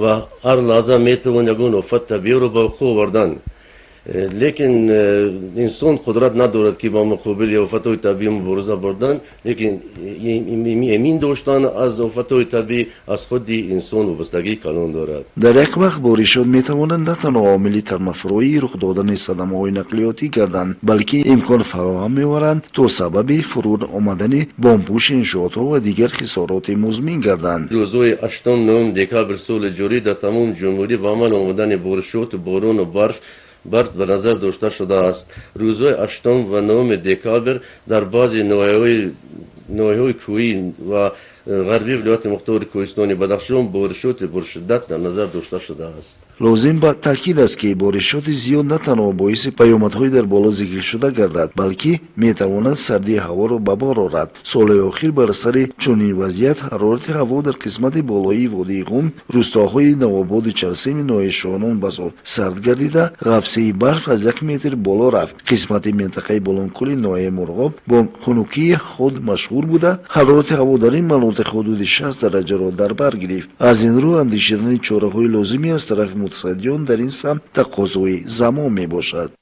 Ва ҳар лаҳза метавон ягон офат табииро ба вуқӯъ овардан. Лекин инсон қудрат надорад, ки ба муқобили офатҳои табиӣ мубориза бурдан, лекин эмин доштан аз офатҳои табиӣ аз худи инсон вобастагии калон дорад. Дар як вақт боришот метавонанд на танҳо омили тармафурӯӣ рух додани садамаҳои нақлиётӣ гарданд, балки имкон фароҳам меоваранд, то сабаби фуруд омадани бомпӯши иншоотҳо ва дигар хисороти музмин гарданд. Рӯзҳои 8, 9 декабр соли ҷорӣ дар тамоми ҷумҳурӣ ба амал омадани боришоту борону барф ба назар дошта шудааст. Рӯзҳои 8 ва 9 декабр дар баъзе ноҳияҳои кӯҳӣ ва ғарбии Вилояти Мухтори Кӯҳистони Бадахшон боришоти пуршиддат дар назар дошта шудааст. Лозим ба таъкид аст, ки боришоти зиёд на танҳо боиси паёмадҳои дар боло зикршуда гардад, балки метавонад сардии ҳаворо ба бор орад. Соли охир бар асари чунин вазъият ҳарорати ҳаво дар қисмати болоии водии Ғум, рӯстоҳои Навободи Чарсеми ноҳияи Шоҳнон басо сард гардида, ғафсии барф аз 1 метр боло рафт. Қисмати минтақаи Болонкӯли ноҳияи Мурғоб бо хунукии худ машҳур буда, ҳарорати ҳаво дар ин манотиқ ҳудуди 60 дараҷаро дар бар гирифт. Аз ин рӯ андешидани чораҳои лозимӣ аз тарафи мутасаддиён дар ин самт тақозои замон мебошад.